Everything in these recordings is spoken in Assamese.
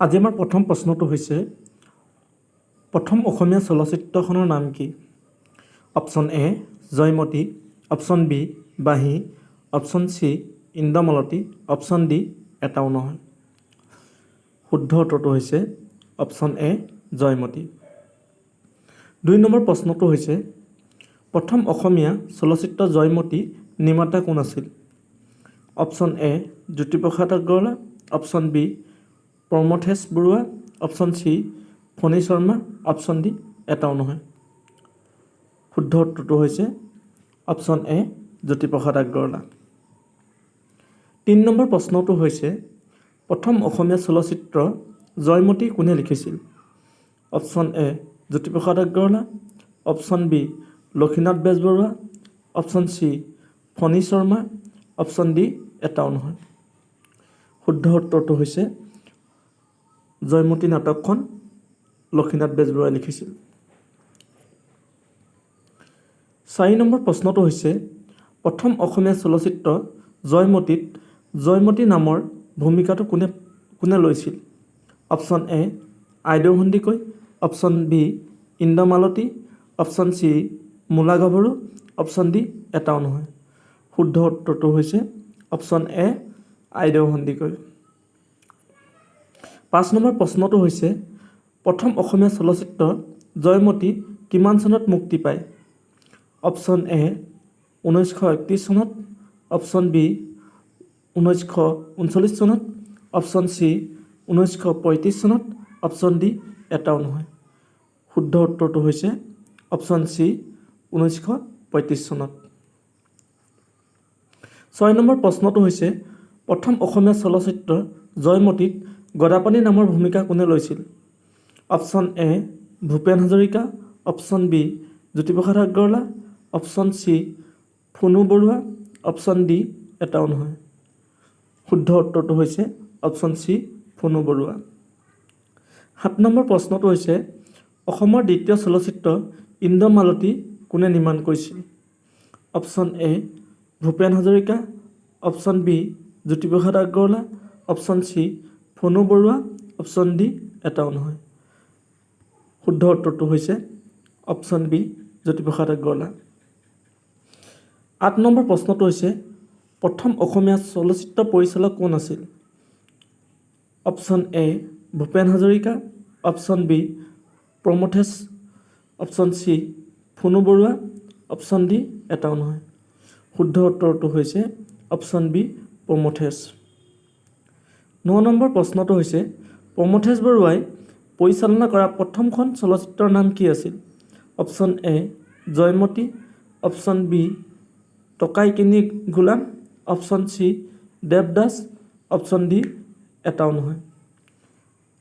আজি আমাৰ প্ৰথম প্ৰশ্নটো হৈছে, প্ৰথম অসমীয়া চলচ্চিত্ৰখনৰ নাম কি? Option A Joymoti, option B Banhi, option C Indramalati, option D এটাও নহয়। শুদ্ধ উত্তৰটো হৈছে অপশ্যন এ জয়মতী। দুই নম্বৰ প্ৰশ্নটো হৈছে, প্ৰথম অসমীয়া চলচ্চিত্ৰ জয়মতী নিৰ্মাতা কোন আছিল? Option A Jyotiprasad Agarwala, option B Pramathesh Barua, option C Phani Sharma, option D এটাও নহয়। শুদ্ধ উত্তৰটো হৈছে অপশ্যন এ জ্যোতিপ্ৰসাদ আগৰৱালা। তিনি নম্বৰ প্ৰশ্নটো হৈছে, প্ৰথম অসমীয়া চলচ্চিত্ৰ জয়মতী কোনে লিখিছিল? Option A Jyotiprasad Agarwala, option B Lakshminath Bezbaroa, option C Phani Sharma, option D এটাও নহয়। শুদ্ধ উত্তৰটো হৈছে জয়মতী নাটকখন লক্ষ্মীনাথ বেজবৰুৱাই লিখিছিল। চাৰি নম্বৰ প্ৰশ্নটো হৈছে, প্ৰথম অসমীয়া চলচ্চিত্ৰ জয়মতীত জয়মতী নামৰ ভূমিকাটো কোনে কোনে লৈছিল? Option A Aideu Sandikoi, option B Indramalati, option C Mula Gabharu, option D এটাও নহয়। শুদ্ধ উত্তৰটো হৈছে অপশ্যন এ আইদেউ সন্দিকৈ। পাঁচ নম্বৰ প্ৰশ্নটো হৈছে, প্ৰথম অসমীয়া চলচ্চিত্ৰ জয়মতী কিমান চনত মুক্তি পায়? অপশ্যন এ 1931 চনত, অপশ্যন বি 1939 চনত, অপশ্যন চি 1935 চনত, অপশ্যন ডি এটাও নহয়। শুদ্ধ উত্তৰটো হৈছে অপশ্যন চি 1935 চনত। ছয় নম্বৰ প্ৰশ্নটো হৈছে, প্ৰথম অসমীয়া চলচ্চিত্ৰ জয়মতীত গদাপাণি নামৰ ভূমিকা কোনে লৈছিল? Option A Bhupen Hazarika, option B Jyotiprasad Agarwala, option C Phunu Barua, option D এটাও নহয়। শুদ্ধ উত্তৰটো হৈছে অপশ্যন চি ফুনু বৰুৱা। সাত নম্বৰ প্ৰশ্নটো হৈছে, অসমৰ দ্বিতীয় চলচ্চিত্ৰ ইন্দ্ৰমালতী কোনে নিৰ্মাণ কৰিছিল? Option A Bhupen Hazarika, option B Jyotiprasad Agarwala, option C Phanu Barua, option D এটাও নহয়। শুদ্ধ উত্তৰটো হৈছে অপশ্যন বি জ্যোতিপ্ৰসাদ আগৰৱালা। আঠ নম্বৰ প্ৰশ্নটো হৈছে, প্ৰথম অসমীয়া চলচ্চিত্ৰ পৰিচালক কোন আছিল? Option A Bhupen Hazarika, option B Pramathesh, option C Phunu Barua, option D এটাও নহয়। শুদ্ধ উত্তৰটো হৈছে অপশ্যন বি প্ৰমথেশ। ন নম্বৰ প্ৰশ্নটো হৈছে, প্ৰমথেশ বৰুৱাই পৰিচালনা কৰা প্ৰথমখন চলচ্চিত্ৰৰ নাম কি আছিল? Option A Joymoti, option B টকাই কিনি গোলাম, option C Devdas, option D এটাও নহয়।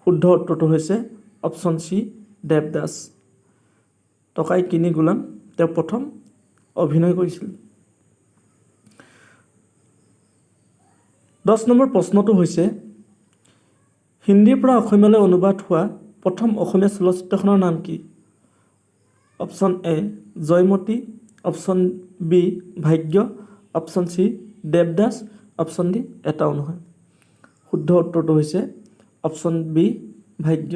শুদ্ধ উত্তৰটো হৈছে অপশ্যন চি দেৱদাস। টকাই কিনি গোলাম তেওঁ প্ৰথম অভিনয় কৰিছিল। 10 নম্বৰ প্ৰশ্নটো হৈছে, হিন্দীৰ পৰা অসমীয়ালৈ অনুবাদ হোৱা প্ৰথম অসমীয়া চলচ্চিত্ৰখনৰ নাম কি? Option A Joymoti, option B Bhagya, option C Devdas, option D এটাও নহয়। শুদ্ধ উত্তৰটো হৈছে অপশ্যন বি ভাগ্য।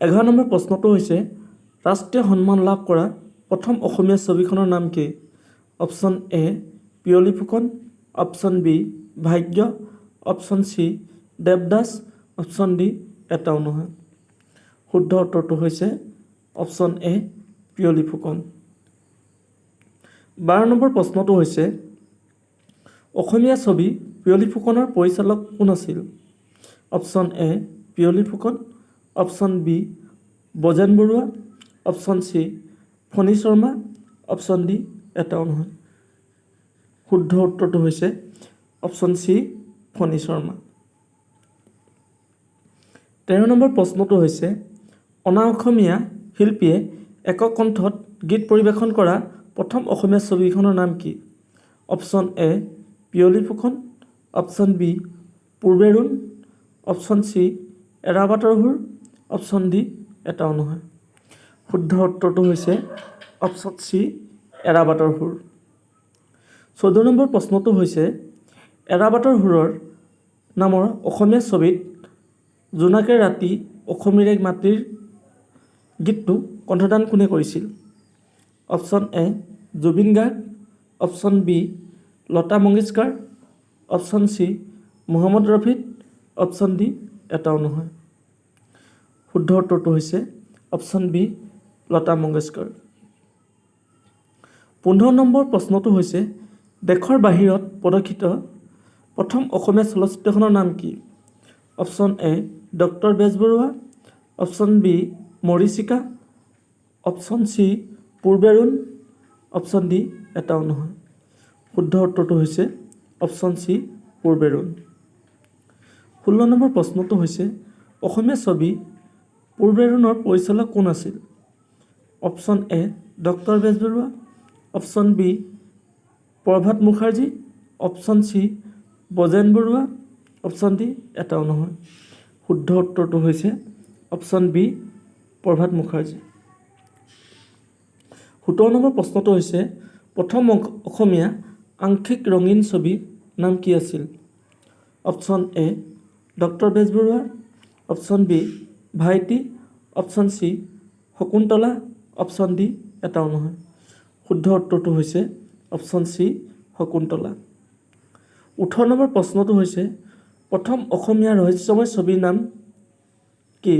11 নম্বৰ প্ৰশ্নটো হৈছে, ৰাষ্ট্ৰীয় সন্মান লাভ কৰা প্ৰথম অসমীয়া ছবিখনৰ নাম কি? Option A Piyoli Phukan, option B Bhagya, option C Devdas, option D এটাও নহয়। শুদ্ধ উত্তৰটো হৈছে অপশ্যন এ পিয়লি ফুকন। 12 নম্বৰ প্ৰশ্নটো হৈছে, অসমীয়া ছবি পিয়লি ফুকনৰ পৰিচালক কোন আছিল? Option A Piyali Phukan, option B Brajen Barua, option C Phani Sharma, option D এটাও নহয়। শুদ্ধ উত্তৰটো হৈছে অপশ্যন চি ফণী শৰ্মা। 13 নম্বৰ প্ৰশ্নটো হৈছে, অনা অসমীয়া শিল্পীয়ে একক কণ্ঠত গীত পৰিৱেশন কৰা প্ৰথম অসমীয়া ছবিখনৰ নাম কি? Option A Piyali Phukan, option B Purberon, option C Era Bator সুৰ, অপশ্যন ডি এটাও নহয়। শুদ্ধ উত্তৰটো হৈছে অপশ্যন চি এৰাবাটৰ সুৰ। 14 নম্বৰ প্ৰশ্নটো হৈছে, এৰাবাটৰ সুৰৰ নামৰ অসমীয়া ছবিত জোনাকে ৰাতি অসমীৰে মাটিৰ গীতটো কণ্ঠদান কোনে কৰিছিল? Option A Zubeen Garg, option B Lata Mangeshkar, option C Mohammad Rafi, option D এটাও নহয়। শুদ্ধ উত্তৰটো হৈছে option B Lata Mangeshkar. 15 number প্ৰশ্নটো হৈছে, দেশৰ বাহিৰত প্ৰদৰ্শিত প্ৰথম অসমীয়া চলচ্চিত্ৰখনৰ নাম কি? Option A doctor Bezbaruah, option B Marichika, option C Purberun, option D এটাও নহয়। শুদ্ধ উত্তৰটো হৈছে অপশ্যন চি পূৰ্বেৰুণ। 16 নম্বৰ প্ৰশ্নটো হৈছে, অসমীয়া ছবি পূৰ্বেৰুণৰ পৰিচালক কোন আছিল? Option A doctor Bezbaroa, option B Prabhat Mukherjee, option C Brajen Barua, option D এটাও নহয়। শুদ্ধ উত্তৰটো হৈছে অপশ্যন বি প্ৰভাত মুখাৰ্জী। 17 নম্বৰ প্ৰশ্নটো হৈছে, প্ৰথম অসমীয়া আংশিক ৰঙীন ছবি নাম কি আছিল? Option A doctor Bezbaroa, option B ভাইটি, option C Shakuntala, option D এটাও নহয়। শুদ্ধ উত্তৰটো হৈছে অপশ্যন চি শকুন্তলা। 18 নম্বৰ প্ৰশ্নটো হৈছে, প্ৰথম অসমীয়া ৰহস্যময় ছবিৰ নাম কি?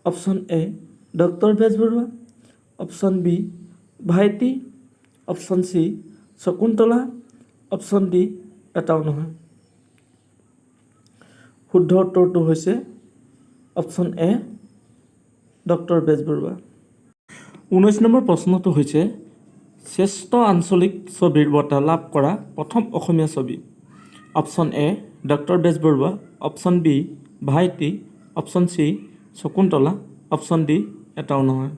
Option A doctor Bezbaroa, option B ভাইটি, option C Shakuntala, option D এটাও নহয়। শুদ্ধ উত্তৰটো হৈছে অপশ্যন এ ডক্টৰ বেজবৰুৱা। 19 নম্বৰ প্ৰশ্নটো হৈছে, শ্ৰেষ্ঠ আঞ্চলিক ছবিৰ বঁটা লাভ কৰা প্ৰথম অসমীয়া ছবি? Option A doctor Bezbaroa, option B ভাইটি, option C Shakuntala, option D এটাও নহয়।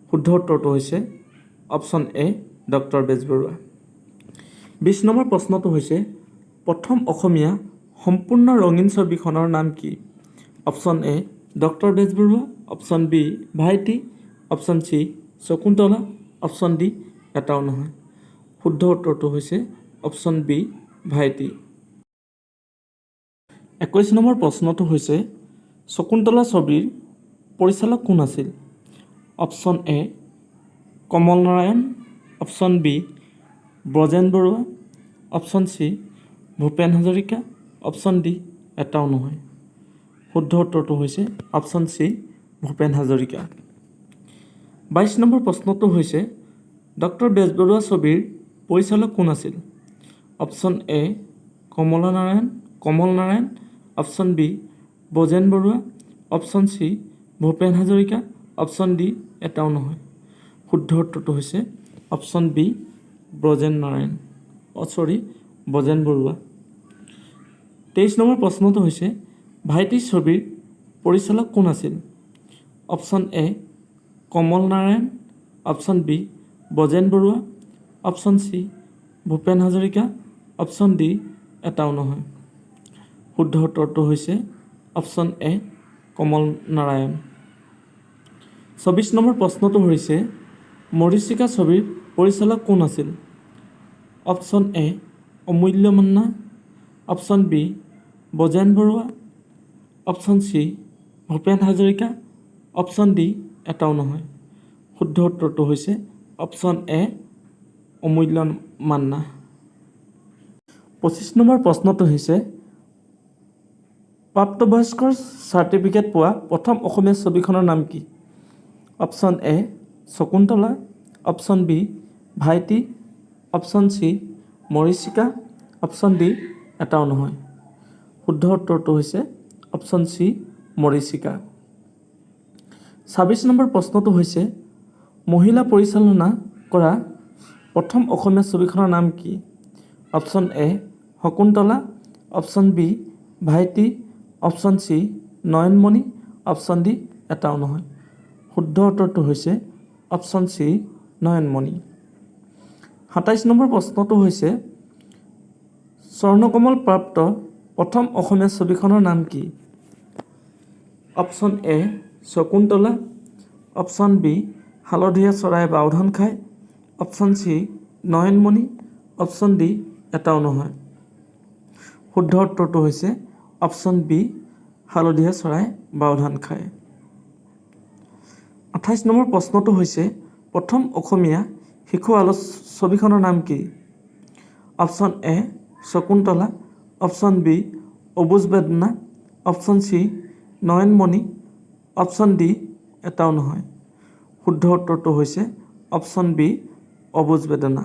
শুদ্ধ উত্তৰটো হৈছে অপশ্যন এ ডক্টৰ বেজবৰুৱা। 20 নম্বৰ প্ৰশ্নটো হৈছে, প্ৰথম অসমীয়া সম্পূৰ্ণ ৰঙীন ছবিখনৰ নাম কি? Option A doctor Bezbaroa, option B ভাইটি, option C Shakuntala, option D এটাও নহয়। শুদ্ধ উত্তৰটো হৈছে অপশ্যন বি ভাইটি। 21 নম্বৰ প্ৰশ্নটো হৈছে, শকুন্তলা ছবিৰ পৰিচালক কোন আছিল? Option A Kamal Narayan, option B Brajen Barua, option C Bhupen Hazarika, option D এটাও নহয়। শুদ্ধ উত্তৰটো হৈছে option C Bhupen Hazarika. 22 number প্ৰশ্নটো হৈছে, ডক্টৰ বেজবৰুৱা ছবিৰ পৰিচালক কোন আছিল? Option A Kamala Narayan Kamal Narayan, option B Brajen Barua, option C Bhupen Hazarika, option D এটাও নহয়। শুদ্ধ উত্তৰটো হৈছে অপশ্যন বি ব্ৰজেন নাৰায়ণ, অ' চৰি, ব্ৰজেন বৰুৱা। 23 নম্বৰ প্ৰশ্নটো হৈছে, ভাইটি ছবিৰ পৰিচালক কোন আছিল? Option A Kamal Narayan, option B Brajen Barua, option C Bhupen Hazarika, option D এটাও নহয়। শুদ্ধ উত্তৰটো হৈছে অপশ্যন এ কমল নাৰায়ণ। 24 নম্বৰ প্ৰশ্নটো হৈছে, মৰীচিকা ছবিৰ পৰিচালক কোন আছিল? Option A Amulya Manna, option B Brajen Barua, option C Bhupen Hazarika, option D এটাও নহয়। শুদ্ধ উত্তৰটো হৈছে অপশ্যন এ অমূল্য মান্না। 25 নম্বৰ প্ৰশ্নটো হৈছে, প্ৰাপ্তবয়স্কৰ চাৰ্টিফিকেট পোৱা প্ৰথম অসমীয়া ছবিখনৰ নাম কি? Option A Shakuntala, option B ভাইটি, অপশ্যন চি মৰীচিকা, অপশ্যন ডি এটাও নহয়। শুদ্ধ উত্তৰটো হৈছে অপশ্যন চি মৰীচিকা। 26 নম্বৰ প্ৰশ্নটো হৈছে, মহিলা পৰিচালনা কৰা প্ৰথম অসমীয়া ছবিখনৰ নাম কি? Option A Shakuntala, option B ভাইটি, option C Nayanmoni, option D এটাও নহয়। শুদ্ধ উত্তৰটো হৈছে অপশ্যন চি নয়নমণি। 27 নম্বৰ প্ৰশ্নটো হৈছে, স্বৰ্ণকমল প্ৰাপ্ত প্ৰথম অসমীয়া ছবিখনৰ নাম কি? Option A Shakuntala, option B Haladhiya Choraye Baodhan Khai, option C Nayanmoni, option D এটাও নহয়। শুদ্ধ উত্তৰটো হৈছে অপশ্যন বি হালধীয়া চৰাই বাওধান খায়। 28 নম্বৰ প্ৰশ্নটো হৈছে, প্ৰথম অসমীয়া শিশু আলোচছবিখনৰ নাম কি? Option A Shakuntala, option B Abuj Bedana, option C Nayanmoni, option D এটাও নহয়। শুদ্ধ উত্তৰটো হৈছে অপশ্যন বি অবুজ বেদনা।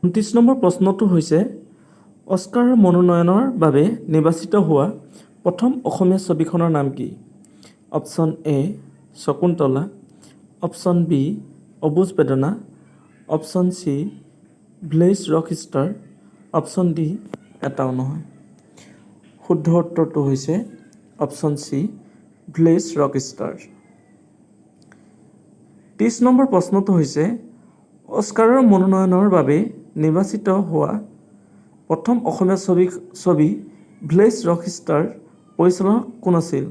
29 নম্বৰ প্ৰশ্নটো হৈছে, অস্কাৰ মনোনয়নৰ বাবে নিৰ্বাচিত হোৱা প্ৰথম অসমীয়া ছবিখনৰ নাম কি? Option A Shakuntala, option B Abuj Bedana, option C village rock star, option D এটাও নহয়। শুদ্ধ উত্তৰটো হৈছে option C village rock star. 30 number প্ৰশ্নটো হৈছে, অস্কাৰৰ মনোনয়নৰ বাবে নিৰ্বাচিত হোৱা প্ৰথম অসমীয়া ছবি ভিলেজ ৰক ষ্টাৰ পৰিচালক কোন আছিল?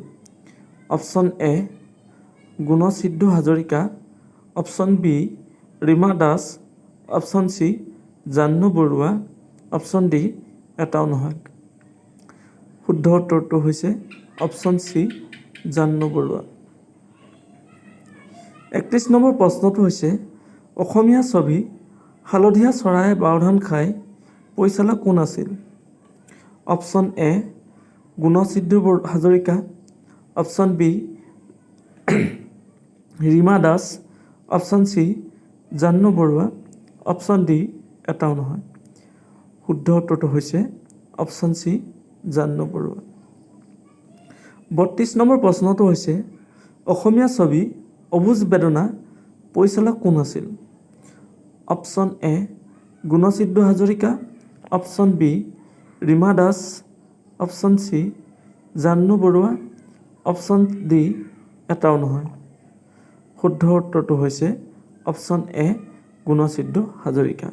Option A Gunsiddho Hazarika, option B Rima Das, option C Jahnu Barua, option D এটাও নহয়। শুদ্ধ উত্তৰটো হৈছে অপশ্যন চি জাহ্নু বৰুৱা। 31 নম্বৰ প্ৰশ্নটো হৈছে, অসমীয়া ছবি হালধীয়া চৰাই বাওধান খাই পৰিচালক কোন আছিল? Option A Gunsiddho Hazarika, option B Rima Das, option C Jahnu Barua, option D এটাও নহয়। শুদ্ধ উত্তৰটো হৈছে অপশ্যন চি জাহ্নু বৰুৱা। 32 নম্বৰ প্ৰশ্নটো হৈছে, অসমীয়া ছবি অবুজ বেদনা পৰিচালক কোন আছিল? Option A Gunsiddho Hazarika, option B Rima Das, option C Jahnu Barua, option D এটাও নহয়। শুদ্ধ উত্তৰটো হৈছে অপশ্যন এ গুণসিদ্ধ হাজৰিকা।